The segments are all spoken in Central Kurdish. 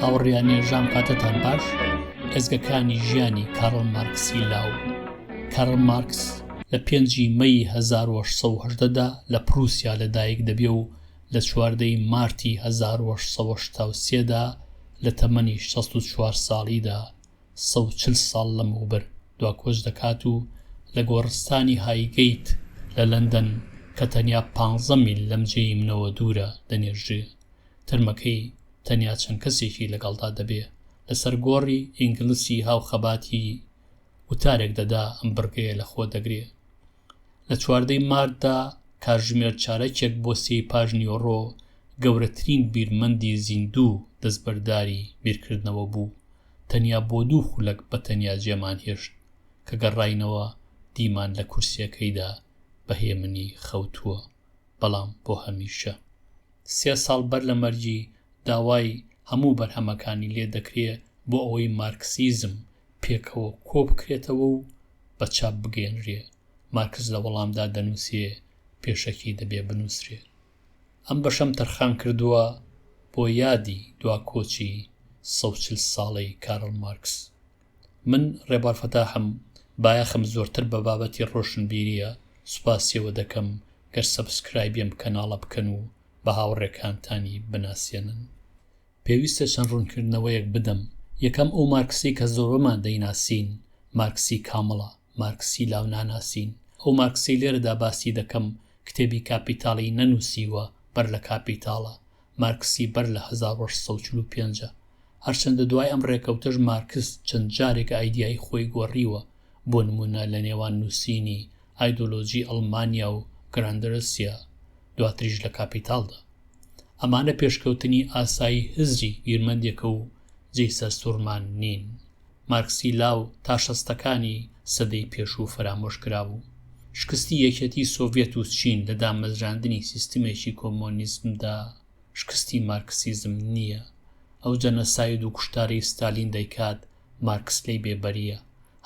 هاوڕیان نێژام کاتتان باش ئێزگەکانی ژیانی کارڵ مارکسی لاو کارڵ مارکس لە پێنجی مەی 1818 دا لە پروسیا لەدایک دەبێ و لە چواردەی مارتی 1883 دا لە تەمەنی 64 ساڵیدا 140 ساڵ لەمەوبەر دواکۆچ دەکات و لە گۆڕستانی هایگەیت لە لەندەن کە تەنیا 15 میل لەم جێی منەوە دوورە دەنێژرێ. تەرمەکەی تەنیا چەند کەسێکی لەگەڵدا دەبێ. لەسەر گۆڕی ئینگلسی هاوخەباتی وتارێک دەدا ئەم بڕگەیە لە خۆ دەگرێ. لە چواردەی مارتدا کاتژمێر چارەکێک بۆ سێی پاش نیوەڕۆ گەورەترین بیرمەندی زیندوو دەستبەرداری بیرکردنەوە بوو. تەنیا بۆ دوو خولەک بە تەنیا جێمان هێشت. کە گەڕاینەوە دیمان لە کورسیەکەیدا بە هێمنی خەوتووە. بەڵام بۆ هەمیشە. سێ ساڵ بەر لە مەرگی داوای هەموو بەرهەمەکانی لێ دەکرێ بۆ ئەوەی مارکسیزم پێکەوە کۆ بکرێتەوە و بە چاپ بگەیەنرێ. مارکس لە وەڵامدا دەنووسێ پێشەکی دەبێ بنووسرێ. ئەم بەشەم تەرخان کردووە بۆ یادی دوا کۆچی 140 ساڵەی کارڵ مارکس. من ڕێبوار فەتاحم، بایەخم زۆرتر بە بابەتی ڕۆشنبیرییە، سوپاسیەوە دەکەم گەر subscribe ی ئەم کەناڵە بکەن و بە هاوڕێکانتانی بناسێنن. پێویستە چەند ڕوونکردنەوەیەک بدەم، یەکەم ئەو مارکسەی کە زۆربەمان دەیناسین مارکسی کامڵە، مارکسی لاو ناناسین. ئەو مارکسەی لێرەدا باسی دەکەم کتێبی کاپیتاڵی نەنووسیوە بەر لە کاپیتاڵە، مارکسی بەر لە 1845 ە. هەرچەندە دوای ئەم ڕێکەوتەش مارکس چەند جارێک ئایدیای خۆی گۆڕیوە، بۆ نموونە لە نێوان نووسینی ئایدۆلۆجی ئەڵمانیا و گراندرسیا، دواتریش لە کاپیتاڵدا. ئەمانە پێشکەوتنی ئاسایی هزری بیرمەندێکە و جێی سەرسوڕمان نین. مارکسی لاو تا شەستەکانی سەدەی پێشوو فەرامۆش کرابوو. شکستی یەکێتی سۆڤیەت و چین لە دامەزراندنی سیستمێکی کۆمۆنیزمدا شکستی مارکسیزم نییە. ئەو جەنەساید و کوشتارەی ستالین دەیکات مارکس لێی بێبەرییە.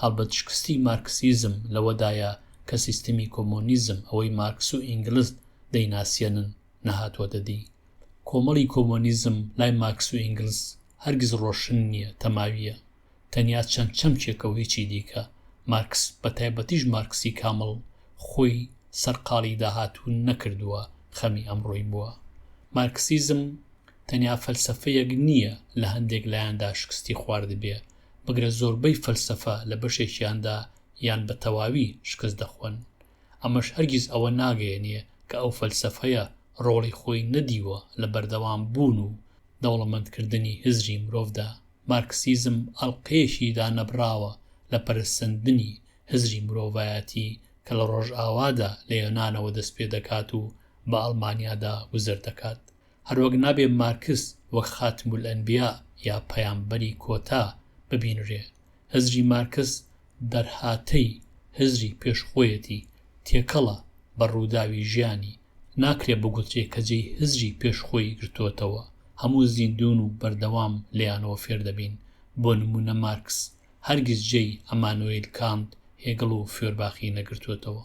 هەڵبەت شکستی مارکسیزم لەوەدایە کە سیستمی کۆمۆنیزم ئەوەی مارکس و ئینگلز دەیناسێنن نەهاتووەتە دی. کۆمەڵی کۆمۆنیزم لای مارکس و ئینگلز هەرگیز ڕۆشن نییە، تەماوییە. تەنیا چەند چەمکێکە و هیچی دیکە. مارکس، بەتایبەتیش مارکسی کامڵ، خۆی سەرقاڵی داهاتوو نەکردووە، خەمی ئەمڕۆی بووە. مارکسیزم تەنیا فەلسەفەیەک نییە لە هەندێک لایەندا شکستی خواردبێ، بگرە زۆربەی فەلسەفە لە بەشێکیاندا یان بە تەواوی شکست دەخۆن. ئەمەش هەرگیز ئەوە ناگەیەنێ کە ئەو فەلسەفەیە ڕۆڵی خۆی نەدیوە لە بەردەوام بوون و دەوڵەمەندکردنی هزری مرۆڤدا. مارکسیزم ئەڵقەیەکی دانەبڕاوە لە پەرەسەندنی هزری مرۆڤایەتی کە لە ڕۆژئاوادا لە یۆنانەوە دەست پێ دەکات و بە ئەڵمانیادا گوزەر دەکات. هەروەک نابێ مارکس وەک خاتم الانبیاء یا پەیامبەری کۆتا ببینرێ. هزری مارکس دەرهاتەی هزری پێش خۆیەتی، تێکەڵە بە ڕووداوی ژیانی، ناکرێ بگوترێ کە جێی هزری پێش خۆی گرتۆتەوە، هەموو زیندوون و بەردەوام لێیانەوە فێر دەبین، بۆ نموونە مارکس هەرگیز جێی ئەمانۆیل کانت، هێگڵ و فیۆرباخی نەگرتۆتەوە.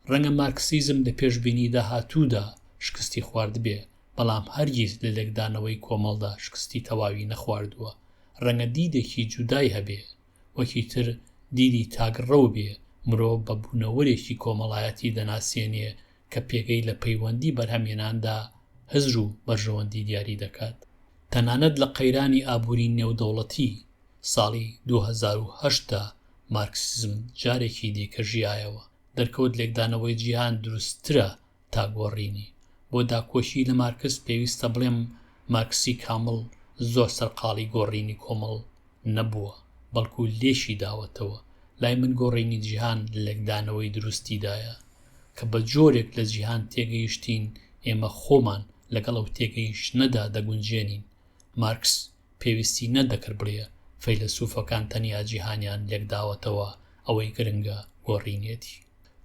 ڕەنگە مارکسیزم لە پێشبینی داهاتوودا شکستی خواردبێ، بەڵام هەرگیز لە لێکدانەوەی کۆمەڵدا شکستی تەواوی نەخواردووە، ڕەنگە دیدێکی جودای هەبێ، وەکی تر دیدی تاکڕەو بێ، مرۆڤ بە بوونەوەرێکی کۆمەڵایەتی دەناسێنێ کە پێگەی لە پەیوەندی بەرهەمهێناندا هزر و بەرژەوەندی دیاری دەکات. تەنانەت لە قەیرانی ئابووری نێودەوڵەتی ساڵی 2008 دا مارکسیزم جارێکی دیکە ژیایەوە، دەرکەوت لێکدانەوەی جیهان دروستترە تا گۆڕینی. بۆ داکۆکی لە مارکس پێویستە بڵێم مارکسی کامڵ زۆر سەرقاڵی گۆڕینی کۆمەڵ نەبووە، بەڵکو لێشی داوەتەوە. لای من گۆڕینی جیهان لە لێکدانەوەی دروستیدایە. کە بە جۆرێک لە جیهان تێگەیشتین ئێمە خۆمان لەگەڵ ئەو تێگەیشتنەدا دەگونجێنین. مارکس پێویستی نەدەکرد بڵێ فەیلەسوفەکان تەنیا جیهانیان لێکداوەتەوە، ئەوەی گرنگە گۆڕینێتی.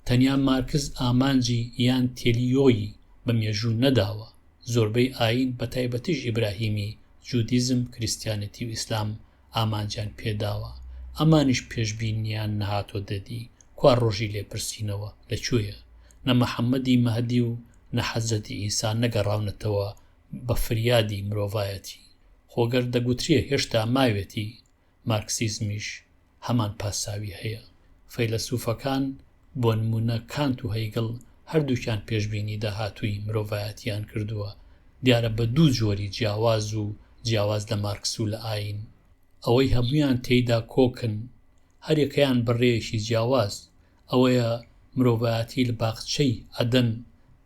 تەنیا مارکس ئامانجی یان تێلیۆی بە مێژوو نەداوە، زۆربەی ئایین بە تایبەتیش ئیبراهیمی، جودیزم، کریستیانێتی و ئیسلام ئامانجیان پێ داوە. ئەمانیش پێشبینیان نەهاتۆتە دی، کوا ڕۆژی لێپرسینەوە لە کوێیە؟ نە محەمەدی مەهدی و نە حەزرەتی عیسا نەگەڕاونەتەوە بە فریادی مرۆڤایەتی. خۆ گەر دەگوترێ هێشتا ماوێتی، مارکسیزمیش هەمان پاساوی هەیە. فەیلەسوفەکان، بۆنمونە کانت و هیگڵ هەردووکیان پێشبینی داهاتووی مرۆڤایەتیان کردووە، دیارە بە دوو جۆری جیاواز و جیاواز لە مارکس و لە ئایین. ئەوەی هەموویان تێیدا کۆکن، هەریەکەیان بە ڕێیەکی جیاواز، ئەوەیە مرۆڤایەتی لە باخچەی عەدەن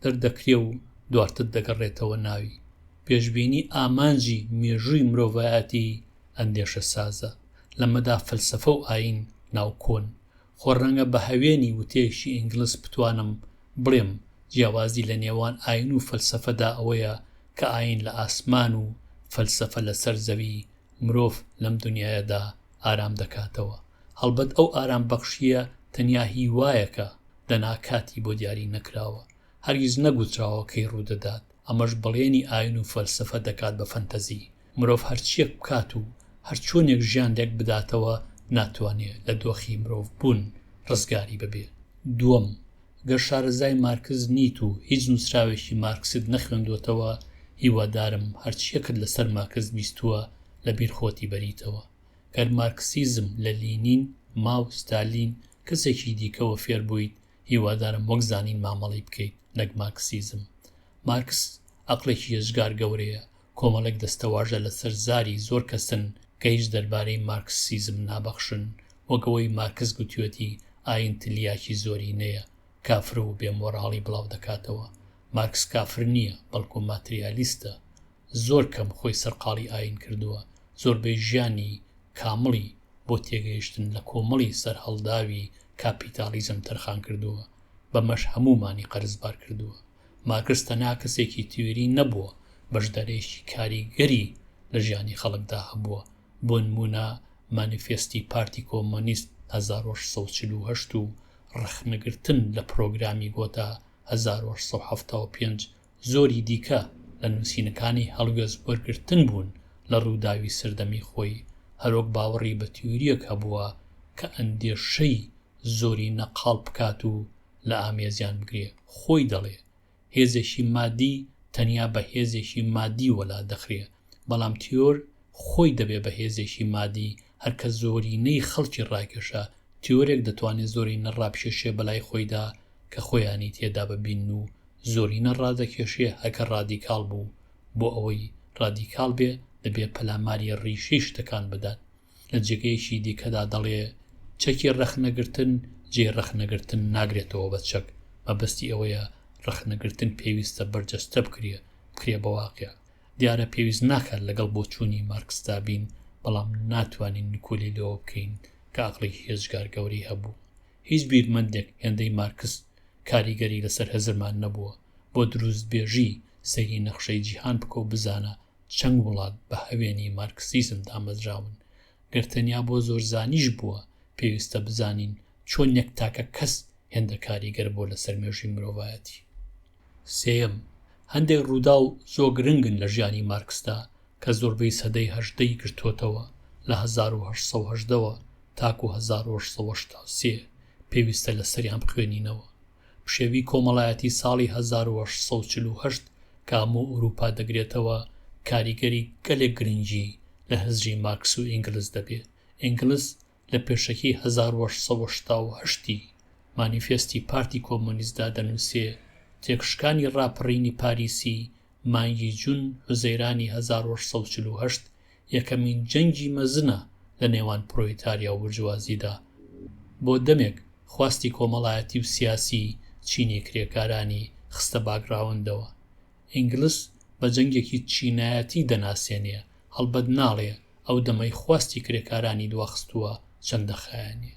دەردەکرێ و دواتر دەگەڕێتەوە ناوی. پێشبینی ئامانجی مێژووی مرۆڤایەتی ئەندێشەسازە. لەمەدا فەلسەفە و ئایین ناوکۆن. خۆ ڕەنگە بە هەوێنی وتەیەکی ئینگلس بتوانم بڵێم جیاوازی لە نێوان ئایین و فەلسەفەدا ئەوەیە کە ئایین لە ئاسمان و فەلسەفە لەسەر زەوی مرۆڤ لەم دنیایەدا ئارام دەکاتەوە. هەڵبەت ئەو ئارامبەخشییە تەنیا هیوایەکە، دەنا کاتی بۆ دیاری نەکراوە. هەرگیز نەگوتراوە کەی ڕوودەدات. ئەمەش بەڵێنی ئایین و فەلسەفە دەکات بە فەنتەزی. مرۆڤ هەرچییەک بکات و هەرچۆنێک ژیان لێک بداتەوە ناتوانێ لە دۆخی مرۆڤبوون ڕزگاری ببێ. دووەم، گەر شارەزای مارکس نیت و هیچ نووسراوێکی مارکست نەخوێندووەتەوە، هیوادارم هەرچییەکت لەسەر مارکس بیستووە لە بیر خۆتی بەریتەوە. گەر مارکسیزم لە لینین، ماو، ستالین، کەسێکی دیکەوە فێر بوویت، هیوادارم وەک زانین مامەڵەی بکەیت نەک مارکسیزم. مارکس ئەقڵێکی یەجگار گەورەیە، کۆمەڵێک دەستەواژە لەسەر زاری زۆر کەسن کە هیچ دەربارەی مارکسیزم نابەخشن، وەک ئەوەی مارکس گوتویەتی ئایین تلیاکی زۆرینەیە، کافر و بێ مۆراڵی بڵاو دەکاتەوە. مارکس کافر نییە، بەڵکو ماتریالیستە. زۆر کەم خۆی سەرقاڵی ئایین کردووە، زۆربەی ژیانی کامڵی بۆ تێگەیشتن لە کۆمەڵی سەرهەڵداوی کاپیتاڵیزم تەرخان کردووە، بەمەش هەموومانی قەرزبار کردووە. مارکس تەنها کەسێکی تیۆری نەبووە، بەشدارێکی کاریگەری لە ژیانی خەڵکدا هەبووە، بۆنموونە مانیفێستی پارتی کۆمۆنیست 1848 و ڕەخنەگرتن لە پرۆگرامی گۆتا 1875 زۆری دیکە لە نووسینەکانی هەڵوێست وەرگرتن بوون لە ڕووداوی سەردەمی خۆی، هەروەک باوەڕی بە تیۆرییەک هەبووە کە ئەندێشەی زۆرینە قاڵ بکات و لە ئامێزیان بگرێ، خۆی دەڵێ، هێزێکی مادی تەنیا بە هێزێکی مادی وەلا دەخرێ، بەڵام تیۆر خۆی دەبێ بە هێزێکی مادی، هەر کە زۆرینەی خەڵکی ڕاکێشا، تیۆرێک دەتوانێ زۆرینە ڕابکێشێ بەلای خۆیدا کە خۆیانی تێدا ببینن و زۆرینە ڕادەکێشێ هەکە ڕادیکاڵ بوو، بۆ ئەوەی ڕادیکاڵ بێ دەبێ پەلاماری ڕیشەی شتەکان بدات. لە جێگەیەکی دیکەدا دەڵێ، چەکی ڕەخنەگرتن جێی ڕەخنەگرتن ناگرێتەوە بە چەک، مەبەستی ئەوەیە ڕەخنەگرتن پێویستە بەرجەستە بکرێ، بکرێ بە واقیع. دیارە پێویست ناکات لەگەڵ بۆچوونی مارکسدا بین، بەڵام ناتوانین نکۆلی لەوە بکەین کە ئەقڵێکی هێجگار گەورەی هەبوو. هیچ بیرمەندێک هێندەی مارکس کاریگەری لەسەر هزرمان نەبووە. بۆ دروستبێژی سەیری نەخشەی جیهان بکە و بزانە چەند وڵات بە هەوێنی مارکسیزم دامەزراون. گەر تەنیا بۆ زۆرزانیش بووە، پێویستە بزانین چۆن یەک تاکە کەس هێندە کاریگەر بووە لەسەر مێژووی مرۆڤایەتی. سێیەم، هەندێک ڕووداو زۆ گرنگن لە ژیانی مارکسدا کە زۆربەی سەدەی هەژدەی گرتۆتەوە لە 1818 وە تاکو 1883 پێویستە لەسەریان بخوێنینەوە. پشێوی کۆمەڵایەتی ساڵی 1848 کە هەموو ئورووپا دەگرێتەوە کاریگەری گەلێک گرنگی لە هزری مارکس و ئینگلس دەبێ. ئینگلس لە پێشەکی 1888 ی مانیفێستی پارتی کۆمۆنیستدا دەنووسێ، تێکشکانی ڕاپەڕینی پاریسی مانگی جون حوزەیرانی 1848 یەکەمین جەنگی مەزنە لە نێوان پرۆلیتاریا و بورجوازیدا. بۆ دەمێک خواستی کۆمەڵایەتی و سیاسی چینی کرێکارانی خستە باکگراوندەوە. ئینگلس بە جەنگێکی چینایەتی دەناسێنێ، هەڵبەت ناڵێ ئەو دەمەی خواستی کرێکارانی دواخستووە چەندە خایەنێ.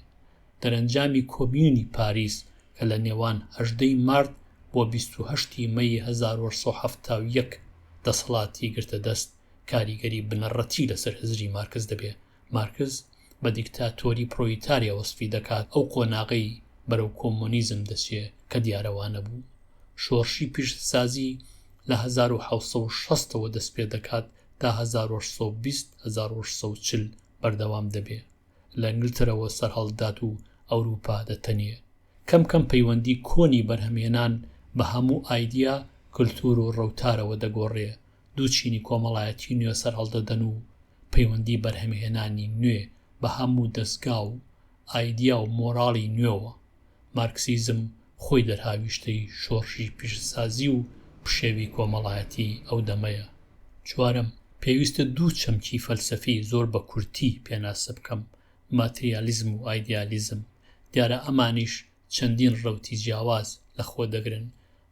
دەرەنجامی کۆمیونی پاریس کە لە نێوان 18 ی مارت بۆ 28 ی مەی 1871 دەسەڵاتی گرتە دەست، کاریگەری بنەڕەتی لەسەر هزری مارکس دەبێ. مارکس بە دیکتاتۆری پرۆلیتاریا وەسفی دەکات، ئەو قۆناغەی بەرەو کۆمۆنیزم دەچێ کە دیارە وانەبوو. شۆڕشی پیشەسازی لە 1760 ەوە دەست پێ دەکات تا 1820 1840 بەردەوام دەبێ. لە ئینگلتەرەوە سەرهەڵدات و ئەوروپا دەتەنێ. کەم کەم پەیوەندی کۆنی بەرهەمهێنان بە هەموو ئایدیا، کلتور و ڕەوتارەوە دەگۆڕێ. دوو چینی کۆمەڵایەتی نوێ سەرهەڵدەدەن و پەیوەندی بەرهەمهێنانی نوێ بە هەموو دەزگا و ئایدیا و مۆراڵی نوێوە. مارکسیزم خۆی دەرهاویشتەی شۆڕشی پیشەسازی و پشێوی کۆمەڵایەتی ئەو دەمەیە. چوارەم، پێویستە دوو چەمکی فەلسەفی زۆر بە کورتی پێناسە بکەم، ماتریالیزم و ئایدیالیزم. دیارە ئەمانیش چەندین ڕەوتی جیاواز لە خۆ دەگرن.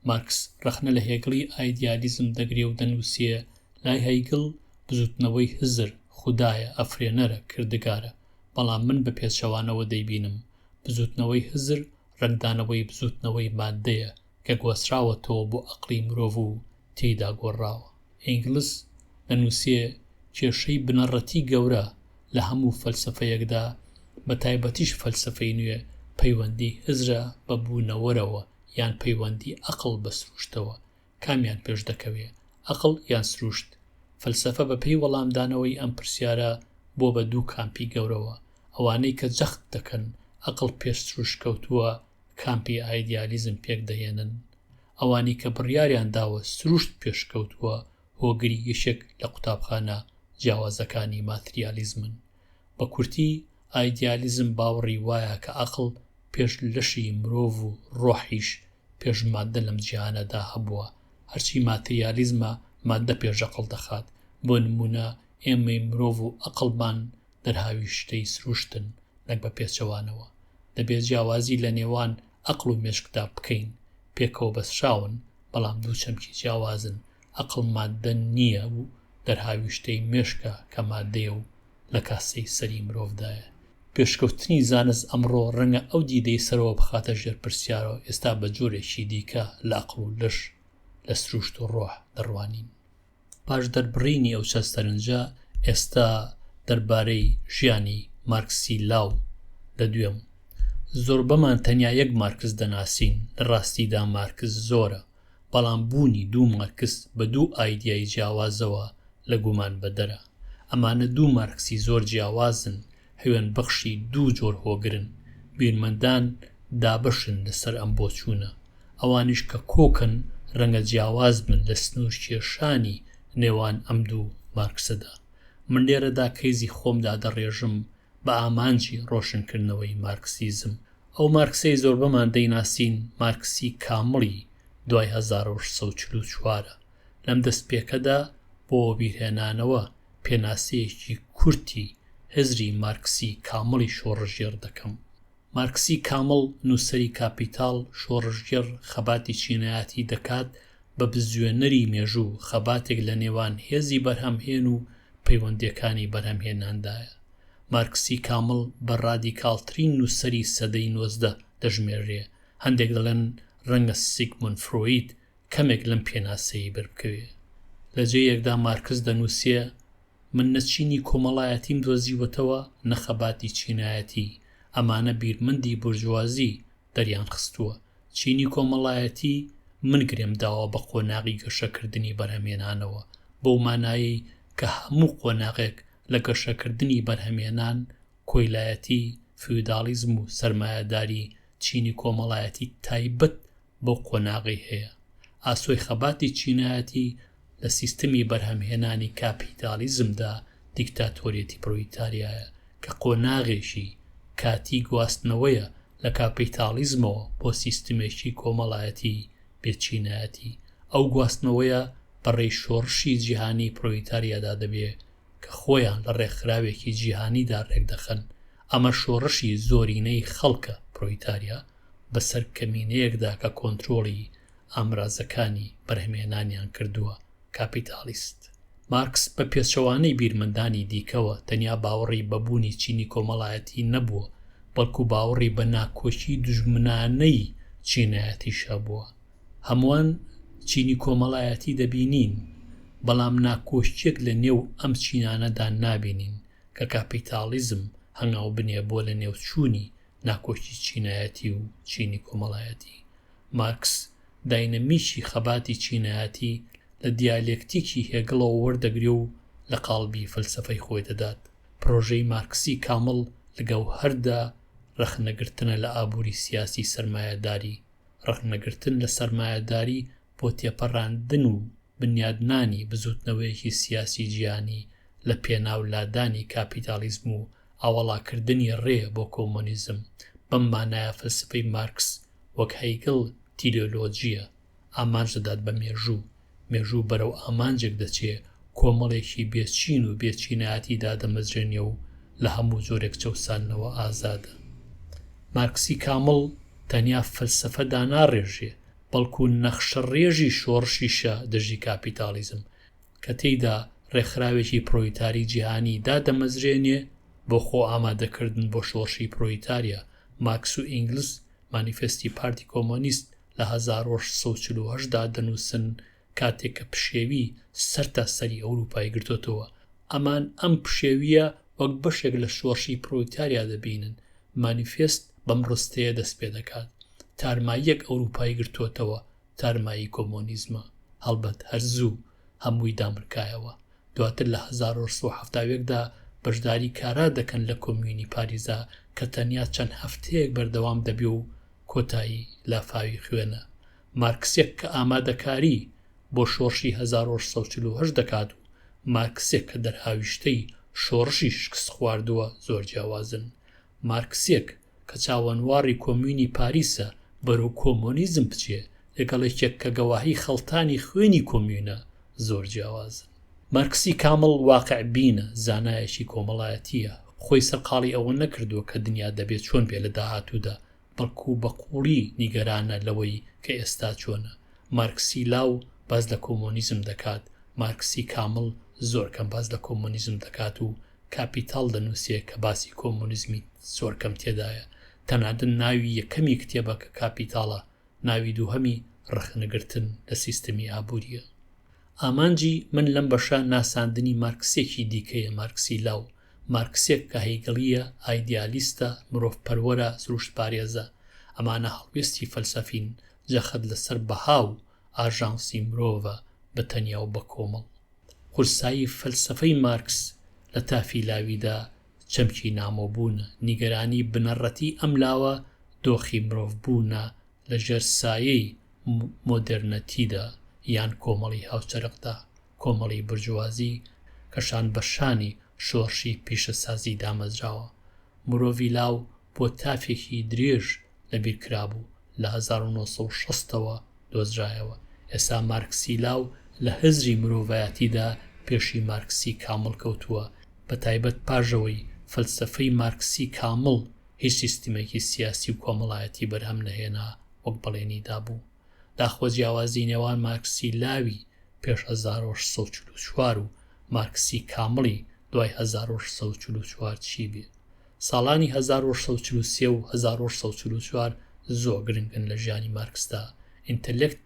مارکس ڕەخنە لە هێگڵی ئایدیالیزم دەگرێ و دەنووسێ، لای هیگڵ بزووتنەوەی هزر، خودایە، ئەفرێنەرە، کردگارە. بەڵام من بە پێچەوانەوە دەیبینم. بزووتنەوەی هزر ڕەنگدانەوەی بزووتنەوەی ماددەیە کە گواستراوەتەوە بۆ ئەقڵی مرۆڤ و تێیدا گۆڕراوە. ئینگلس دەنووسێ، کێشەی بنەڕەتی گەورە لە هەموو فەلسەفەیەکدا، بە تایبەتیش فەلسەفەی نوێ، پەیوەندی هزرە بە بوونەوەرەوە یان پەیوەندی ئەقڵ بە سروشتەوە، کامیان پێش دەکەوێ، ئەقڵ یان سروشت؟ فەلسەفە بە پێی وەڵامدانەوەی ئەم پرسیارە بووە بە دوو کامپی گەورەوە، ئەوانەی کە جەخت دەکەن ئەقڵ پێش سروشت کەوتووە کامپی ئایدیالیزم پێک دەهێنن، ئەوانی کە بڕیاریان داوە سروشت پێش کەوتووە هۆگری یەکێک لە قوتابخانە جیاوازەکانی ماتریالیزمن. بە کورتی ئایدیالیزم باوەڕی وایە کە ئەقڵ پێش لەشی مرۆڤ و ڕۆحیش پێش ماددە لەم جیهانەدا هەبووە، هەرچی ماتریالیزمە ماددە پێش ئەقڵ دەخات، بۆ نموونە ئێمەی مرۆڤ و ئەقڵمان دەرهاویشتەی سروشتن نەک بە پێچەوانەوە. دەبێ جیاوازی لە نێوان ئەقڵ و مێشکدا بکەین، پێکەوە بەستراون بەڵام دوو چەمکی جیاوازن، ئەقڵ ماددە نییە و دەرهاویشتەی مێشکە کە ماددەیە و لە کاسەی سەری مرۆڤدایە. پێشکەوتنی زانست ئەمڕۆ ڕەنگە ئەو دیدەی سەرەوە بخاتە ژێر پرسیارەوە، ئێستا بە جۆرێکی دیکە لە ئەقڵ و لەش، لە سروشت و ڕۆح دەڕوانین. پاش دەربڕینی ئەو چەند سەرنجە، ئێستا دەربارەی ژیانی مارکسی لاو دەدوێم. زۆربەمان تەنیا یەک مارکس دەناسین، لە ڕاستیدا مارکس زۆرە، بەڵام بوونی دوو مارکس بە دوو ئایدیای جیاوازەوە لە گومان بەدەرە. ئەمانە دوو مارکسی زۆر جیاوازن، هەوێنبەخشی دوو جۆر هۆگرن. بیرمەندان دابەشن لەسەر ئەم بۆچوونە. ئەوانیش کە کۆکن ڕەنگە جیاواز بن لە سنوورکێشانی نێوان ئەم دوو مارکسەدا. من لێرەدا کەیزی خۆم دادەڕێژم بە ئامانجی ڕۆشنکردنەوەی مارکسیزم. ئەو مارکسەی زۆربەمان دەیناسین مارکسی کامڵی دوای 1844 ە. لەم دەستپێکەدا بۆ وەبیرهێنانەوە پێناسەیەکی کورتی هزری مارکسی کامڵی شۆڕشگێڕ دەکەم. مارکسی کامڵ نووسەری کاپیتاڵ، شۆڕشگێڕ، خەباتی چینایەتی دەکات بە بزوێنەری مێژوو، خەباتێک لە نێوان هێزی بەرهەمهێن و پەیوەندییەکانی بەرهەمهێناندایە. مارکسی کامڵ بە ڕادیکاڵترین نووسەری سەدەی 19 دەژمێررێ، هەندێک دەڵێن ڕەنگە سیگمۆند فرۆید کەمێک لەم پێناسەیەی بەربکەوێ. لە جێیەکدا مارکس دەنووسێ، من نە چینی کۆمەڵایەتیم دۆزیوەتەوە نە خەباتی چینایەتی، ئەمانە بیرمەندی بورجوازی دەریانخستووە. چینی کۆمەڵایەتی من گرێم داوە بە قۆناغی گەشەکردنی بەرهەمهێنانەوە، بەو مانایەی کە هەموو قۆناغێک لە گەشەکردنی بەرهەمهێنان، کۆیلایەتی، فیوداڵیزم و سەرمایەداری، چینی کۆمەڵایەتی تایبەت بەو قۆناغەی هەیە. ئاسۆی خەباتی چینایەتی لە سیستمی بەرهەمهێنانی کاپیتالیزمدا دیکتاتۆریەتی پرۆلیتاریایە کە قۆناغێکی کاتی گواستنەوەیە لە کاپیتالیزمەوە بۆ سیستمێکی کۆمەڵایەتی بێ چینایەتی. ئەو گواستنەوەیە بە ڕێی شۆڕشی جیهانی پرۆلیتاریادا دەبێ کە خۆیان لە ڕێکخراوێکی جیهانیدا ڕێکدەخەن. ئەمە شۆڕشی زۆرینەی خەڵکە، پرۆلیتاریا، بەسەر کەمینەیەکدا کە کۆنترۆڵی ئامرازەکانی بەرهەمهێنانیان کردووە، کاپیتالیست. مارکس بە پێچەوانەی بیرمەندانی دیکەوە تەنیا باوەڕی بە بوونی چینی کۆمەڵایەتی نەبووە، بەڵکو باوەڕی بە ناکۆکی دوژمنانەی چینایەتیش هەبووە. هەمووان چینی کۆمەڵایەتی دەبینین، بەڵام ناکۆکییەک لە نێو ئەم چینانەدا نابینین کە کاپیتاڵیزم هەنگاو بنێ بۆ لەنێوچوونی ناکۆکی چینایەتی و چینی کۆمەڵایەتی. مارکس داینەمیکی خەباتی چینایەتی لە دیالێکتیکی هێگڵەوە وەردەگرێ و لە قاڵبی فەلسەفەی خۆی دەدات. پرۆژەی مارکسی کامڵ لە گەوهەردا ڕەخنەگرتنە لە ئابووری سیاسی سەرمایەداری، ڕەخنەگرتن لە سەرمایەداری بۆ تێپەڕاندن و. بنیادنانی بزووتنەوەیەکی سیاسی جیهانی لە پێناو لادانی کاپیتاڵیزم و ئاوەڵاکردنی ڕێ بۆ کۆمۆنیزم، بەم مانایە فەلسەفەی مارکس وەک هیگڵ تیلۆلۆجییە، ئامانج دەدات بە مێژوو، مێژوو بەرەو ئامانجێک دەچێ کۆمەڵێکی بێ چین و بێ چینایەتی دادەمەزرێنێ و لە هەموو جۆرێک چەوساندنەوە ئازادە. مارکسی کامڵ تەنیا فەلسەفە داناڕێژێ، بەڵکو نەخشەڕێژی شۆڕشیشە دژی کاپیتاڵیزم، کە تێیدا ڕێکخراوێکی پرۆلیتاری جیهانی دادەمەزرێنێ بۆ خۆ ئامادەکردن بۆ شۆڕشی پرۆلیتاریا، مارکس و ئینگلس مانیفێستی پارتی کۆمۆنیست لە 1848 دا دەنووسن کاتێک کە پشێوی سەرتاسەری ئەوروپای گرتۆتەوە، ئەمان ئەم پشێوییە وەک بەشێک لە شۆڕشی پرۆلیتاریا دەبینن، مانیفێست بەم ڕستەیە دەست پێدەکات، تارماییەک ئەوروپای گرتۆتەوە، تارمایی کۆمۆنیزمە. هەڵبەت هەر زوو هەمووی دامرکایەوە. دواتر لە 1871 دا بەشداری کارا دەکەن لە کۆمیونی پاریزا کە تەنیا چەند هەفتەیەک بەردەوام دەبێ و کۆتایی لافاوی خوێنە. مارکسێک کە ئامادەکاری بۆ شۆڕشی 1848 دەکات و مارکسێک کە دەرهاویشتەی شۆڕشی شکستخواردووە زۆر جیاوازن. مارکسێک کە چاوەنواڕی کۆمیونی پاریسە بەرەو کۆمۆنیزم بچێ لەگەڵ یەکێک کە گەواهی خەڵتانی خوێنی کۆمیونە زۆر جیاوازن. مارکسی کامڵ واقع بینە، زانایەکی کۆمەڵایەتییە، خۆی سەرقاڵی ئەوە نەکردووە کە دنیا دەبێ چۆن بێ لە داهاتوودا، بەڵکو بە قووڵی نیگەرانە لەوەی کە ئێستا چۆنە. مارکسی لاو باس لە کۆمۆنیزم دەکات، مارکسی کامڵ زۆر کەم باس لە کۆمۆنیزم دەکات و کاپیتاڵ دەنووسێ کە باسی کۆمۆنیزمی زۆر کەم تێدایە، تەنانەت ناوی یەکەمی کتێبەکە کاپیتاڵە، ناوی دووهەمی ڕەخنەگرتن لە سیستەمی ئابوورییە. ئامانجی من لەم بەشە ناساندنی مارکسێکی دیکەیە، مارکسی لاو، مارکسێک کە هیگڵییە، ئایدیالیستە، مرۆڤپەروەرە، سروشتپارێزە. ئەمانە هەڵوێستی فەلسەفین، جەخت لەسەر بەها و ئاژانسی مرۆڤە بە تەنیا و بە کۆمەڵ. قورسایی فەلسەفەی مارکس لە تافی لاویدا چەمکی نامۆبوونە، نیگەرانی بنەڕەتی ئەم لاوە دۆخی مرۆڤبوونە لە ژێر سایەی مۆدێرنەتیدا یان کۆمەڵی هاوچەرخدا، کۆمەڵی برجوازی کە شان بە شانی شۆڕشی پیشەسازی دامەزراوە. مرۆڤی لاو بۆ تافێکی درێژ لەبیر کرابوو، لە 1960 ەوە دۆزرایەوە. ئێستا مارکسی لاو لە هزری مرۆڤایەتیدا پێشی مارکسی کامڵ کەوتووە، بە تایبەت پاش ئەوەی فەلسەفەی مارکسی کامڵ هیچ سیستمێکی سیاسی و کۆمەڵایەتی بەرهەم نەهێنا وەک بەڵێنی دابوو. داخۆ جیاوازی نێوان مارکسی لاوی پێش 1844 و مارکسی کامڵی دوای 1844 چی بێ؟ ساڵانی 1843 و 1844 زۆر گرنگن لە ژیانی مارکسدا. ئینتەلێکت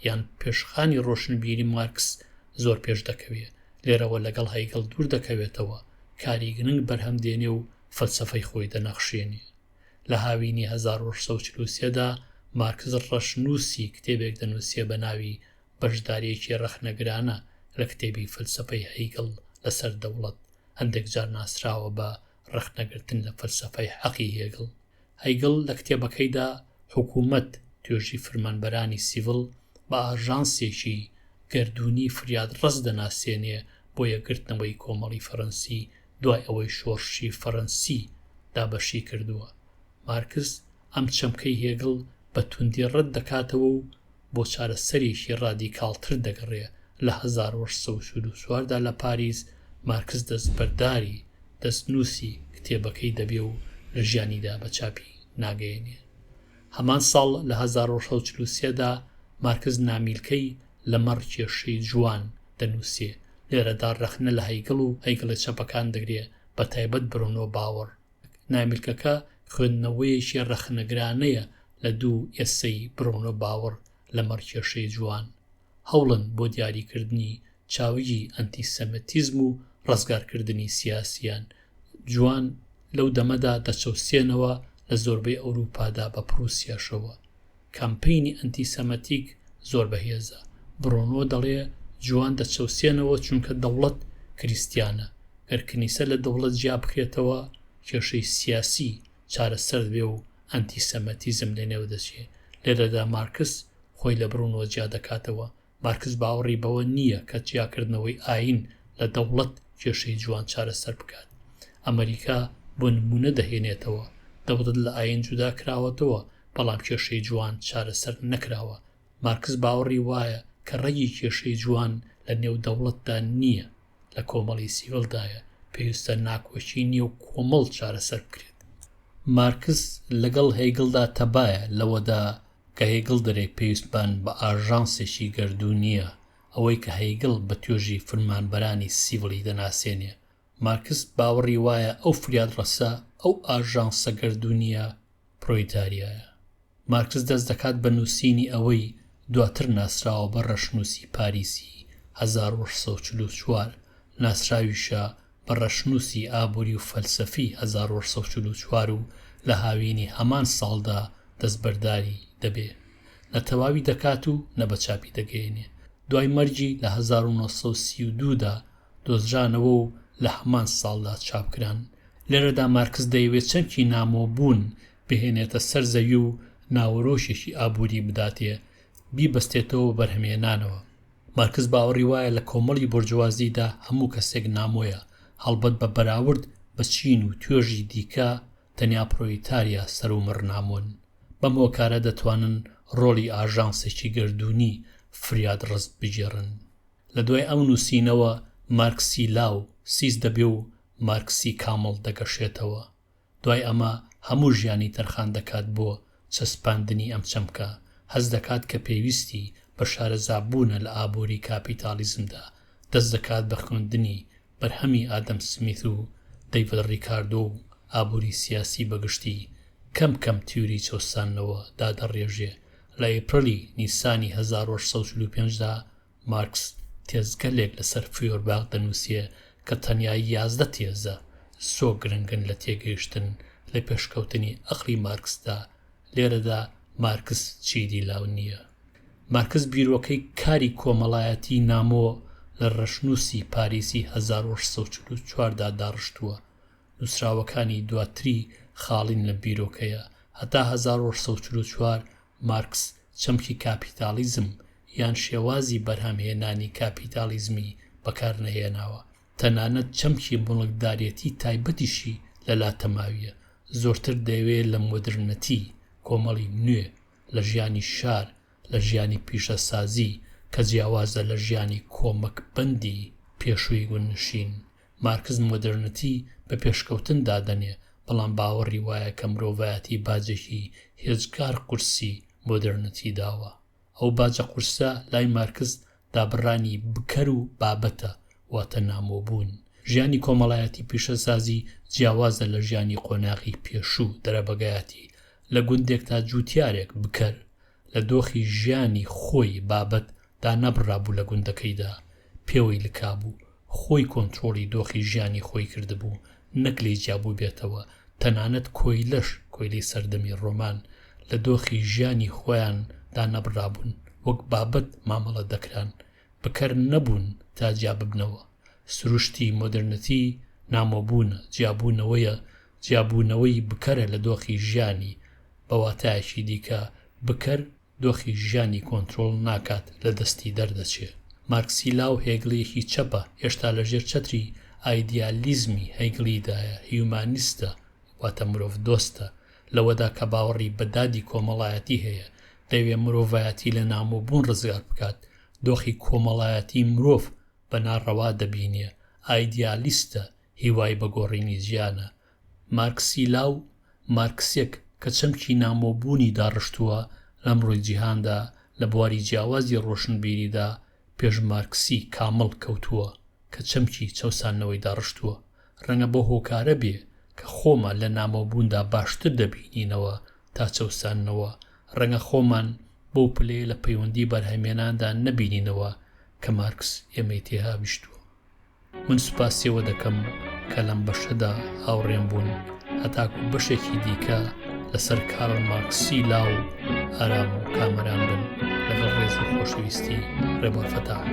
یان پێشخانی ڕۆشنبیری مارکس زۆر پێش دەکەوێ. لێرەوە لەگەڵ هیگڵ دوور دەکەوێتەوە، کاری گرنگ بەرهەم دێنێ و فەلسەفەی خۆی دەنەخشێنێ. لە هاوینی 1843 دا مارکس ڕەشنووسی کتێبێک دەنووسێ بە ناوی بەشدارییەکی ڕەخنەگرانە لە کتێبی فەلسەفەی هیگڵ لەسەر دەوڵەت، هەندێک جار ناسراوە بە ڕەخنەگرتن لە فەلسەفەی حەقی هێگڵ. هیگڵ لە کتێبەکەیدا حکوومەت، توێژی فرمانبەرانی سیڤڵ بە ئاژانسێکی گەردوونی فریادڕەس دەناسێنێ بۆ یەکگرتنەوەی کۆمەڵی فەرەنسی دوای ئەوەی شۆڕشی فەرەنسی دابەشی کردووە. مارکس ئەم چەمکەی هێگڵ بە توندی ڕەت دەکاتەوە و بۆ چارەسەرێکی ڕادیکاڵتر دەگەڕێ، لە 1844 دا لە پاریس مارکس دەستبەرداری دەستنووسی کتێبەکەی دەبێ و لە ژیانیدا بە چاپی ناگەیەنێ. هەمان ساڵ لە 1843 دا مارکس نامیلکەی لەمەڕ کێشەی جووان دەنووسێ، لێرەدا ڕەخنە لە هیگڵ و هیگڵە چەپەکان دەگرێ بەتایبەت برونۆ باوەر. نامیلکەکە خوێندنەوەیەکی ڕەخنەگرانەیە لە دوو ئێسەی برۆنۆ باوەر لەمەڕ کێشەی جووان. هەوڵن بۆ دیاریکردنی چاوگی ئەنتیسەمەتیزم و ڕزگارکردنی سیاسیان. جووان لەو دەمەدا دەچەوسێنەوە لە زۆربەی ئەوروپادا بە پروسیاشەوە. کامپەینی ئەنتیسەمەتیک زۆر بەهێزە. برۆنۆ دەڵێ جووان دەچەوسێنەوە چونکە دەوڵەت کریستیانە. گەر کنیسە لە دەوڵەت جیا بکرێتەوە کێشەی سیاسی چارەسەر دەبێ و ئەنتیسەمەتیزم لەنێو دەچێ. لێرەدا مارکس خۆی لە برونۆ جیا دەکاتەوە. مارکس باوەڕی بەوە نییە کە جیاکردنەوەی ئایین لە دەوڵەت کێشەی جووان چارەسەر بکات. ئەمەریکا بۆ نموونە دەهێنێتەوە، دەوڵەت لە ئایین جودا کراوەتەوە، بەڵام کێشەی جووان چارەسەر نەکراوە. مارکس باوەڕی وایە کە ڕەگی کێشەی جووان لە نێو دەوڵەتدا نییە، لە کۆمەڵی سیڤیلدایە، پێویستە ناکۆکی نێو کۆمەڵ چارەسەر بکرێت. مارکس لەگەڵ هێگڵدا تەبایە لەوەدا کە هێگڵ دەرێ پێویستمان بە ئاژانسێکی گەردوونییە، ئەوەی کە هێگڵ بە توێژی فرمانبەرانی سیڤڵی دەناسێنێ. مارکس باوەڕی وایە ئەو فریادڕەسە، ئەو ئاژانسە گەردوونییە پرۆلیتاریایە. مارکس دەست دەکات بە نووسینی ئەوەی دواتر ناسراوە بە ڕەشنووسی پاریسی 1844، ناسراویشە بە ڕەشنووسی ئابووری و فەلسەفی 1844 و لە هاوینی هەمان ساڵدا دەستبەرداری دەبێ. نە تەواوی دەکات و نە بە چاپی دەگەیەنێ. دوای مەرگی لە 1932 دا دۆزرانەوە و لە هەمان ساڵدا چاپکران. لێرەدا مارکس دەیەوێ چەمکی نامۆبوون بهێنێتە سەر زەوی و ناوەرۆکێکی ئابووری بداتێ، بیبەستێتەوە بە بەرهەمهێنانەوە. مارکس باوەڕی وایە لە کۆمەڵی بۆرجوازیدا هەموو کەسێک نامۆیە، هەڵبەت بە بەراورد بە چین و توێژی دیکە تەنیا پرۆلیتاریا سەرومڕ نامۆن. بەم هۆکارە دەتوانن ڕۆڵی ئاژانسێکی گەردوونی فریادڕەس بگێڕن. لە دوای ئەم نووسینەوە مارکسی لاو سیس دەبێ و مارکسی کامڵ دەگەشێتەوە. دوای ئەمە هەموو ژیانی تەرخان دەکات بۆ چەسپاندنی ئەم چەمکە، هەست دەکات کە پێویستی بە شارەزابوونە لە ئابووری کاپیتاڵیزمدا، دەست دەکات بە خوێندنی بەرهەمی ئادەم سمیث و دەیڤد ڕیکاردۆ و ئابووری سیاسی بە گشتی، کەم کەم تیوری چەوساندنەوە دادەڕێژێ، لە ئێپرلی نیسانی 1845 دا مارکس تێزگەلێک لەسەر فیۆرباخ دەنووسێ کە تەنیا 11 تێزە زۆر گرنگن لە تێگەیشتن لە پێشکەوتنی ئەقڵی مارکسدا، لێرەدا مارکس چیدی لاو نییە. مارکس بیرۆکەی کاری کۆمەڵایەتی نامۆ لە ڕەشنووسی پاریسی 1844 دا داڕشتووە. نووسراوەکانی دواتری خاڵین لەم بیرۆکەیە. هەتا 1844 مارکس چەمکی کاپیتاڵیزم یان شێوازی بەرهەمهێنانی کاپیتاڵیزمی بەکار نەهێناوە، تەنانەت چەمکی موڵکدارێتی تایبەتیشی لەلا تەماویە، زۆرتر دەیەوێ لە مۆدرنەتی، کۆمەڵی نوێ، لە ژیانی شار، لە ژیانی پیشەسازی کە جیاوازە لە ژیانی کۆمەکبەندی پێشووی گوندنشین، مارکس مۆدێرنەتی بە پێشکەوتن دادەنێ، بەڵام باوەڕی وایە کە مرۆڤایەتی باجێکی هێجگار قورسی مۆدێرنەتی داوە. ئەو باجە قورسە لای مارکس دابڕانی بکەر و بابەتە، واتە نامۆبوون. ژیانی کۆمەڵایەتی پیشەسازی جیاوازە لە ژیانی قۆناغی پێشوو دەرەبەگایەتی. لە گوندێکدا جووتیارێک، بکەر، لە دۆخی ژیانی خۆی، بابەت، دانەبڕابوو لە گوندەکەیدا پێوەی لکابوو، خۆی کۆنترۆڵی دۆخی ژیانی خۆی کردبوو نەک لێی جیابووبێتەوە، تەنانەت کۆیلەش، کۆیلەی سەردەمی ڕۆمان، لە دۆخی ژیانی خۆیان دانەبڕابوون، وەک بابەت مامەڵە دەکران، بکەر نەبوون تا جیاببنەوە. سروشتی مۆدێرنەتی نامۆبوونە، جیابوونەوەیە، جیابوونەوەی بکەرە لە دۆخی ژیانی، بە واتایەکی دیکە بکەر دۆخی ژیانی کۆنترۆڵ ناکات لە دەستی دەردەچێ. مارکسی لاو هێگڵیەکی چەپە، هێشتا لە ژێر چەتری ئایدیالیزمی هێگڵیدایە، هیومانیستە، واتە مرۆڤدۆستە، لەوەدا کە باوەڕی بە دادی کۆمەڵایەتی هەیە، دەیەوێ مرۆڤایەتی لە نامۆبوون ڕزگار بکات، دۆخی کۆمەڵایەتی مرۆڤ بە ناڕەوا دەبینێ، ئایدیالیستە، هیوای بە گۆڕینی جیانە. مارکسی لاو، مارکسێک کە چەمکی نامۆبوونی داڕشتووە، لەمڕۆی جیهاندا لە بواری جیاوازی ڕۆشنبیریدا پێش مارکسی کامڵ کەوتووە کە چەمکی چەوساندنەوەی داڕشتووە. ڕەنگە بەو هۆکارە بێ کە خۆمان لە نامۆبووندا باشتر دەبینینەوە تا چەوساندنەوە، ڕەنگە خۆمان بەو پلەیە لە پەیوەندی بەرهەمهێناندا نەبینینەوە کە مارکس ئێمەی تێهاویشتووە. من سوپاسیەوە دەکەم کە لەم بەشەدا هاوڕێم بوون هەتاکو بەشێکی دیکە لەسەر کارل مارکسی لاو ئارام و کامەران بن لەگەڵ ڕێز و خۆشەویستی ڕێبوار فەتاح.